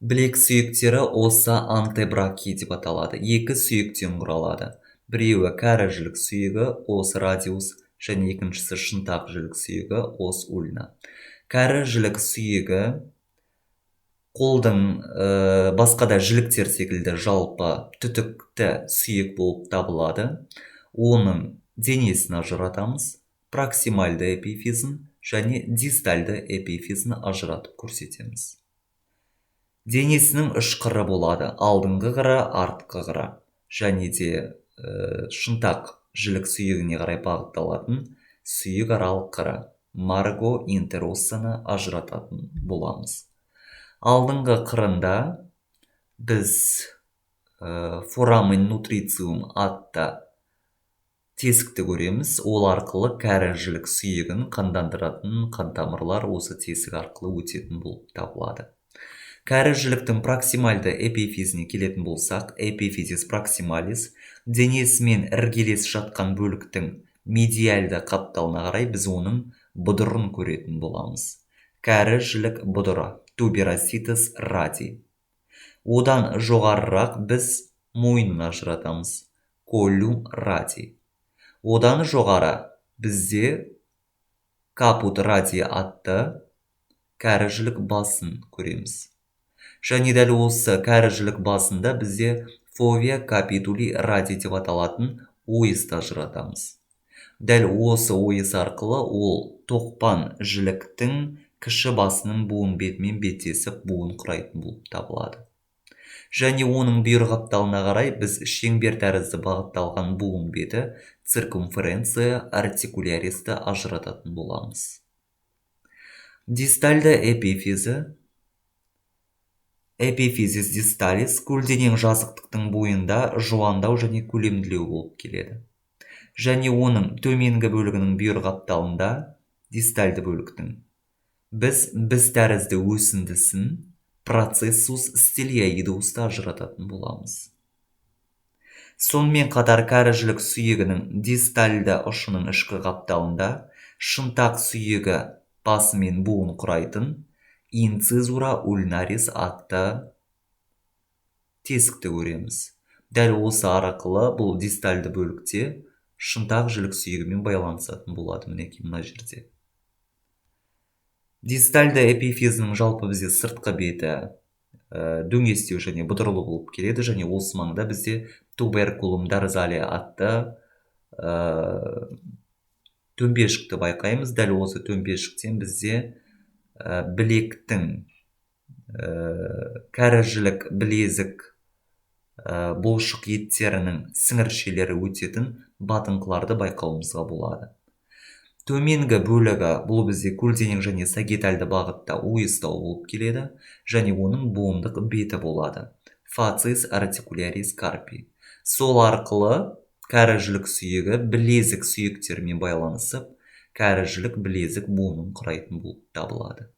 Білек сүйектері ossa antebrachii деп аталады. Екі сүйектен құралады. Біреуі кәрі жілік сүйегі os radius және екіншісі шынтақ жілік сүйегі os ulna. Кәрі жілік сүйегі қолдың басқа да жіліктер секілді жалпы түтікті сүйек болып табылады. Оның денесін ажыратамыз, проксимальды эпифизін және дистальды эпифизін ажыратып көрсетеміз. Денесінің үш қыры болады: алдыңғы қыры, артқы қыры және де шынтақ жілік сүйегіне қарай бағытталатын сүйек аралық қыры марго интероссаны ажырататын боламыз. Алдыңғы қырында біз foramen nutritium атты тесікті көреміз. Ол арқылы кәрі жілік сүйегін қандандыратын қан тамырлар осы тесік арқылы өтетін болып табылады. Кәрі жіліктің проксимальды эпифизіне келетін болсақ, epiphysis proximalis денесімен іргелес жатқан бөліктің медиальды қапталына қарай біз оның бұдырын көретін боламыз. Кәрі жілік бұдыры tuberositas radii. Одан жоғарырақ біз мойнын ажыратамыз, collum radii. Одан жоғары бізде caput radii атты кәрі жілік басын көреміз. Және дәл осы кәрі жілік басында бізде fovea capituli radii деп аталатын ойысты ажыратамыз. Дәл осы ойыс арқылы ол тоқпан жіліктің кіші басының буын бетімен беттесіп буын құрайтын болып табылады. Және оның бүйір қапталына қарай біз шеңбер тәрізді бағытталған буын беті circumferentia articularisті ажырататын боламыз. Дистальды эпифизі epiphysis distalis көлденең жазықтықтың бойында жуандау және көлемділеу болып келеді. Және оның төменгі бөлігінің бүйір қапталында дистальды бөліктің біз біз тәрізді өсіндісін processus styloideusты ажырататын боламыз. Сонымен қатар кәрі жілік сүйегінің дистальды ұшының ішкі қапталында шынтақ сүйегі басымен буын құрайтын incisura ulnaris атты тесікті көреміз. Дәл осы арқылы бұл дистальды бөлікте шынтақ жілік сүйегімен байланысатын болады, мінекей мына жерде. Дистальды эпифизінің жалпы бізде сыртқы беті дөңестеу және бұдырлы болып келеді, және осы маңда бізде tuberculum dorsale атты төмпешікті байқаймыз. Дәл осы төмпешіктен бізде білектің кәрі жілік білезік бұлшық еттерінің сіңіршелері өтетін батыңқыларды байқауымызға болады. Төменгі бөлігі бұл бізде көлденең және сагитальды бағытта ойыстау болып келеді және оның буындық беті болады. Facies articularis carpi. Сол арқылы кәрі жілік сүйегі білезік сүйектерімен байланысып, кәрі жілік білезік буынын құрайтын болып табылады.